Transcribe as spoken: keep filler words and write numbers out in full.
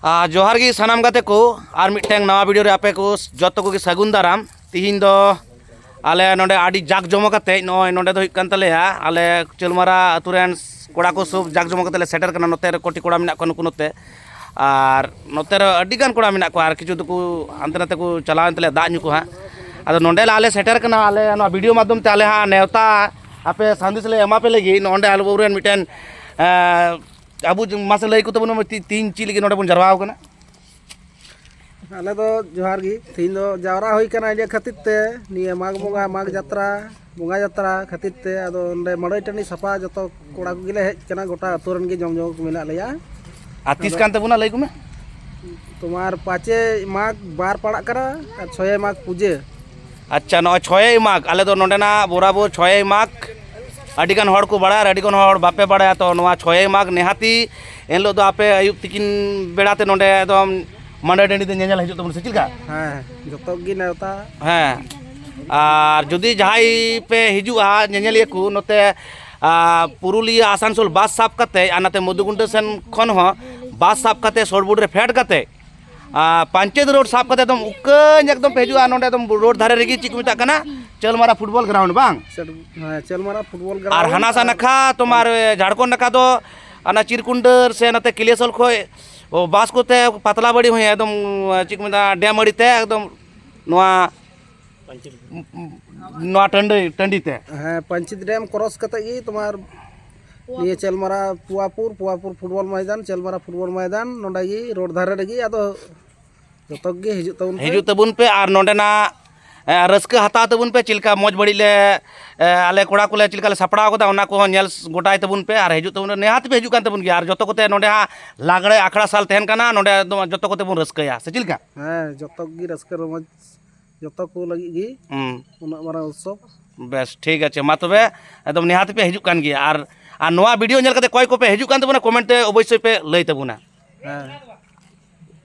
ᱟᱨ ᱡᱚᱦᱟᱨ ᱜᱮ ᱥᱟᱱᱟᱢ ᱜᱟᱛᱮ ᱠᱚ, ᱟᱨ ᱢᱤᱫᱴᱮᱱ ᱱᱟᱣᱟ ᱵᱷᱤᱰᱤᱭᱳ ᱨᱮ ᱟᱯᱮ ᱠᱚ ᱡᱚᱛᱚ ᱠᱚᱜᱮ ᱥᱟᱹᱜᱩᱱ ᱫᱟᱨᱟᱢ᱾ ᱛᱤᱦᱤᱧ ᱫᱚ ᱟᱞᱮ ᱱᱚᱰᱮ ᱟᱹᱰᱤ ᱡᱟᱠ ᱡᱚᱢᱚᱠ ᱟᱛᱮ, ᱱᱚᱜᱼᱚᱭ ᱱᱚᱰᱮ ᱫᱚ ᱦᱩᱭᱩᱜ ᱠᱟᱱ ᱛᱟᱞᱮᱭᱟ ᱟᱞᱮ ᱪᱟᱹᱞᱢᱟᱨᱟ ᱟᱹᱛᱩ ᱨᱮᱱ ᱠᱚᱲᱟ ᱠᱚ ᱥᱚᱵ ᱡᱟᱠ ᱡᱚᱢᱚᱠ ᱠᱟᱛᱮ ᱞᱮ ᱥᱮᱴᱮᱨ ᱠᱟᱱᱟ᱾ ᱱᱚᱛᱮ ᱨᱮ ᱠᱚᱴᱤ ᱠᱚᱲᱟ ᱢᱮᱱᱟᱜ ᱠᱚᱣᱟ ᱱᱩᱠᱩ ᱱᱚᱛᱮ, ᱟᱨ ᱱᱚᱛᱮ ᱨᱮ ᱟᱹᱰᱤ ᱜᱟᱱ ᱠᱚᱲᱟ ᱢᱮᱱᱟᱜ ᱠᱚᱣᱟ, ᱟᱨ ᱠᱤᱪᱷᱩ ᱫᱚᱠᱚ ᱦᱟᱱᱛᱮ ᱱᱟᱛᱮ ᱠᱚ ᱪᱟᱞᱟᱣᱮᱱ ᱛᱟᱞᱮᱭᱟ ᱫᱟᱜ ᱧᱩ ᱠᱚ ᱦᱟᱸᱜ᱾ ᱟᱫᱚ ᱱᱚᱰᱮ ᱞᱮ ᱟᱞᱮ ᱥᱮᱴᱮᱨ ᱠᱟᱱᱟ, ᱟᱞᱮ ᱱᱚᱣᱟ ᱵᱷᱤᱰᱤᱭᱳ ᱢᱟᱫᱽᱫᱷᱚᱢ ᱛᱮ ᱟᱞᱮ ᱦᱟᱸᱜ ᱱᱮᱣᱛᱟ ᱟᱯᱮ ᱥᱟᱸᱫᱮᱥ ᱞᱮ ᱮᱢᱟ ᱯᱮ ᱞᱟᱹᱜᱤᱫ᱾ ᱱᱚᱰᱮ ᱟᱞᱮ ᱟᱵᱚᱨᱮᱱ ᱢᱤᱫᱴᱮᱱ, ᱮᱸ, ᱟᱵᱚ ᱡᱮ, ᱢᱟᱥᱮ ᱞᱟᱹᱭ ᱠᱚ ᱛᱟᱵᱚᱱ ᱢᱮ, ᱛᱤ-, ᱛᱤᱦᱤᱧ ᱪᱮᱫ ᱞᱟᱹᱜᱤᱫ ᱱᱚᱰᱮ ᱵᱚᱱ ᱡᱟᱨᱣᱟ ᱟᱠᱟᱱᱟ? ᱟᱞᱮ ᱫᱚ ᱡᱚᱦᱟᱨ ᱜᱮ, ᱛᱤᱦᱤᱧ ᱫᱚ ᱡᱟᱣᱨᱟ ᱦᱩᱭ ᱠᱟᱱᱟ ᱤᱱᱟᱹ ᱠᱷᱟᱹᱛᱤᱨ ᱛᱮ, ᱱᱤᱭᱟᱹ ᱢᱟᱜᱽ ᱵᱚᱸᱜᱟ, ᱢᱟᱜᱽ ᱡᱟᱛᱨᱟ, ᱵᱚᱸᱜᱟ ᱡᱟᱛᱨᱟ ᱠᱷᱟᱹᱛᱤᱨ ᱛᱮ, ᱟᱫᱚ ᱱᱚᱰᱮ ᱢᱟᱹᱲᱟᱹᱭ ᱴᱟᱺᱰᱤ ᱥᱟᱯᱷᱟ ᱡᱚᱛᱚ ᱠᱚᱲᱟ ᱠᱚᱜᱮ ᱞᱮ ᱦᱮᱡ ᱠᱟᱱᱟ, ᱜᱚᱴᱟ ᱟᱹᱛᱩ ᱨᱮᱱ ᱜᱮ ᱡᱚᱢ ᱡᱚᱢ ᱠᱚ ᱢᱮᱱᱟᱜ ᱞᱮᱭᱟ᱾ ᱟᱨ ᱛᱤᱥ ᱟᱫᱚ ᱠᱟᱱ ᱛᱟᱵᱚᱱᱟ ᱞᱟᱹᱭ ᱠᱚᱢᱮ? ᱛᱳᱢᱟᱨ ᱯᱟᱸᱪᱮᱭ ᱢᱟᱜᱽ ᱵᱟᱨ ᱯᱟᱲᱟᱜ ᱠᱟᱱᱟ ᱟᱨ ᱪᱷᱚᱭᱮ ᱢᱟᱜᱽ ᱯᱩᱡᱟᱹ᱾ ᱟᱪᱪᱷᱟ, ᱱᱚᱜᱼᱚᱭ ᱪᱷᱚᱭᱮ ᱢᱟᱜᱽ, ᱟᱞᱮ ᱫᱚ ᱱᱚᱰᱮᱱᱟᱜ ᱵᱚᱨᱟᱵᱚᱨ ᱪᱷᱚᱭᱮ ᱢᱟᱜᱽ, ᱟᱹᱰᱤᱜᱟᱱ ᱦᱚᱲ ᱠᱚ ᱵᱟᱲᱟᱭᱟ ᱟᱨ ᱟᱹᱰᱤᱜᱟᱱ ᱦᱚᱲ ᱵᱟᱯᱮ ᱵᱟᱲᱟᱭᱟ᱾ ᱛᱚ ᱱᱚᱣᱟ ᱪᱷᱚᱭᱮ ᱢᱟᱜᱽ ᱱᱮᱦᱟᱛᱤ ᱮᱱᱦᱤᱞᱳᱜ ᱫᱚ ᱟᱯᱮ ᱟᱹᱭᱩᱵ ᱛᱤᱠᱤᱱ ᱵᱮᱲᱟ ᱛᱮ ᱱᱚᱰᱮ ᱮᱠᱫᱚᱢ ᱢᱟᱹᱲᱟᱹᱭ ᱴᱟᱺᱰᱤ ᱛᱮ ᱧᱮᱧᱮᱞ ᱦᱤᱡᱩᱜ ᱛᱟᱵᱚᱱᱟ, ᱥᱮ ᱪᱮᱫ ᱞᱮᱠᱟ? ᱦᱮᱸ, ᱡᱚᱛᱚ ᱜᱮ ᱱᱮᱣᱛᱟ᱾ ᱦᱮᱸ, ᱟᱨ ᱡᱩᱫᱤ ᱡᱟᱦᱟᱸᱭ ᱯᱮ ᱦᱤᱡᱩᱜᱼᱟ ᱧᱮᱧᱮᱞᱤᱭᱟᱹ ᱠᱚ ᱱᱚᱛᱮ, ᱟᱨ ᱯᱩᱨᱩᱞᱤᱭᱟᱹ ᱟᱥᱟᱱᱥᱳᱞ ᱵᱟᱥ ᱥᱟᱵ ᱠᱟᱛᱮ ᱟᱨ ᱱᱟᱛᱮ ᱢᱚᱫᱷᱩᱠᱩᱱᱰᱟ ᱥᱮᱱ ᱠᱷᱚᱱ ᱦᱚᱸ ᱵᱟᱥ ᱥᱟᱵ ᱠᱟᱛᱮ ᱥᱚᱨᱵᱩᱴ ᱨᱮ ᱯᱷᱮᱰ ᱠᱟᱛᱮ, ᱟᱨ ᱯᱟᱧᱪᱮᱛ ᱨᱳᱰ ᱥᱟᱵ ᱠᱟᱛᱮ ᱮᱠᱫᱚᱢ ᱩᱠᱟᱹᱧ ᱮᱠᱫᱚᱢ ᱯᱮ ᱦᱤᱡᱩᱜᱼᱟ, ᱱᱚᱰᱮ ᱮᱠᱫᱚᱢ ᱨᱳᱰ ᱫᱷᱟᱨᱮ ᱨᱮᱜᱮ ᱪᱮᱫ ᱠᱚ ᱢᱮᱛᱟᱜ ᱠᱟᱱᱟ, ᱪᱟᱹᱞᱢᱟᱨᱟ ᱯᱷᱩᱴᱵᱚᱞ ᱜᱨᱟᱣᱩᱱᱰ, ᱵᱟᱝ? ᱪᱟᱹᱞ-, ᱦᱮᱸ, ᱪᱟᱹᱞᱢᱟᱨᱟ ᱯᱷᱩᱴᱵᱚᱞ ᱟᱨ ᱜᱨᱟᱣᱩᱱᱰ᱾ ᱦᱟᱱᱟ ᱥᱟ ᱱᱟᱠᱷᱟ ᱛᱳᱢᱟᱨ ᱡᱷᱟᱲᱠᱷᱚᱸᱰ ᱱᱟᱠᱷᱟ ᱫᱚ ᱚᱱᱟ ᱪᱤᱨᱠᱩᱱᱰᱟᱹᱨ ᱥᱮ ᱱᱚᱛᱮ ᱠᱤᱞᱤᱭᱟᱥᱳᱞ ᱠᱷᱚᱡ, ᱚ, ᱵᱟᱥ ᱠᱚᱛᱮ ᱯᱟᱛᱞᱟ ᱵᱟᱲᱤ ᱦᱚᱸ ᱮᱠᱫᱚᱢ, ᱪᱮᱫ ᱠᱚ ᱢᱮᱛᱟᱜᱼᱟ, ᱰᱮᱢ ᱟᱲᱮ ᱛᱮ ᱮᱠᱫᱚᱢ ᱱᱚᱣᱟ, ᱱᱚᱣᱟ ᱴᱟᱺᱰᱤ, ᱴᱟᱺᱰᱤ ᱛᱮ᱾ ᱦᱮᱸ, ᱯᱟᱧᱪᱮᱛ ᱰᱮᱢ ᱠᱨᱚᱥ ᱠᱟᱛᱮ ᱜᱮ ᱛᱳᱢᱟᱨ ᱱᱤᱭᱟᱹ ᱪᱮᱞᱢᱟᱨᱟ ᱯᱩᱣᱟᱯᱩᱨ, ᱯᱩᱣᱟᱯᱩᱨ ᱯᱷᱩᱴᱵᱚᱞ ᱢᱚᱭᱫᱟᱱ, ᱪᱮᱞᱢᱟᱨᱟ ᱯᱷᱩᱴᱵᱚᱞ ᱢᱚᱭᱫᱟᱱ, ᱱᱚᱸᱰᱮ ᱜᱮ ᱨᱳᱰ ᱫᱷᱟᱨᱮ ᱨᱮᱜᱮ᱾ ᱟᱫᱚ ᱡᱚᱛᱚ ᱜᱮ ᱦᱤᱡᱩᱜ ᱛᱟᱵᱚᱱ ᱯᱮ᱾ ᱦᱤᱡᱩᱜ ᱛᱟᱵᱚᱱ ᱯᱮ ᱟᱨ ᱱᱚᱸᱰᱮᱱᱟᱜ, ᱮ, ᱨᱟᱹᱥᱠᱟᱹ ᱦᱟᱛᱟᱣ ᱛᱟᱵᱚᱱ ᱯᱮ, ᱪᱮᱫ ᱞᱮᱠᱟ ᱢᱚᱡᱽ ᱵᱟᱹᱲᱤᱡ ᱞᱮ, ᱮ, ᱟᱞᱮ ᱠᱚᱲᱟ ᱠᱚᱞᱮ ᱪᱮᱫ ᱞᱮᱠᱟ ᱞᱮ ᱥᱟᱯᱲᱟᱣ ᱠᱟᱫᱟ, ᱚᱱᱟ ᱠᱚᱦᱚᱸ ᱧᱮᱞ ᱜᱚᱴᱟᱭ ᱛᱟᱵᱚᱱ ᱯᱮ ᱟᱨ ᱦᱤᱡᱩᱜ ᱛᱟᱵᱚᱱ ᱯᱮ᱾ ᱱᱮᱦᱟᱛ ᱯᱮ ᱦᱤᱡᱩᱜ ᱠᱟᱱ ᱛᱟᱵᱚᱱ ᱜᱮᱭᱟ᱾ ᱟᱨ ᱡᱚᱛᱚ ᱠᱚᱛᱮ ᱱᱚᱸᱰᱮ ᱦᱟᱸᱜ ᱞᱟᱜᱽᱲᱮ ᱟᱠᱷᱲᱟ ᱥᱟᱞ ᱛᱟᱦᱮᱱ ᱠᱟᱱᱟ, ᱱᱚᱸᱰᱮ ᱫᱚ ᱡᱚᱛᱚ ᱠᱚᱛᱮ ᱵᱚᱱ ᱨᱟᱹᱥᱠᱟᱹᱭᱟ, ᱥᱮ ᱪᱮᱫ ᱞᱮᱠᱟ? ᱦᱮᱸ, ᱡᱚᱛᱚ ᱜᱮ ᱨᱟᱹᱥᱠᱟᱹ ᱨᱚᱢᱚᱡᱽ, ᱡᱚᱛᱚ ᱠᱚ ᱞᱟᱹᱜᱤᱫ ᱜᱮ ᱦᱩᱸ᱾ ᱩᱱᱟᱹᱜ ᱢᱟᱨᱟᱝ ᱩᱛᱥᱚᱵ᱾ ᱵᱮᱥ, ᱴᱷᱤᱠ ᱟᱪᱷᱮ, ᱢᱟ ᱛᱚᱵᱮ ᱮᱠᱫᱚᱢ ᱱᱮᱦᱟᱛ ᱯᱮ ᱦᱤᱡᱩᱜ ᱠᱟᱱ ᱜᱮᱭᱟ᱾ ᱟᱨ, ᱟᱨ ᱱᱚᱣᱟ ᱵᱷᱤᱰᱤᱭᱳ ᱧᱮᱞ ᱠᱟᱛᱮ ᱚᱠᱚᱭ ᱠᱚᱯᱮ ᱦᱤᱡᱩᱜ ᱠᱟᱱ ᱛᱟᱵᱚᱱᱟ, ᱠᱚᱢᱮᱱᱴ ᱛᱮ ᱚᱵᱚᱥᱥᱳᱭ ᱯᱮ ᱞᱟᱹᱭ ᱛᱟᱵᱚᱱᱟ᱾ ᱦᱮᱸ᱾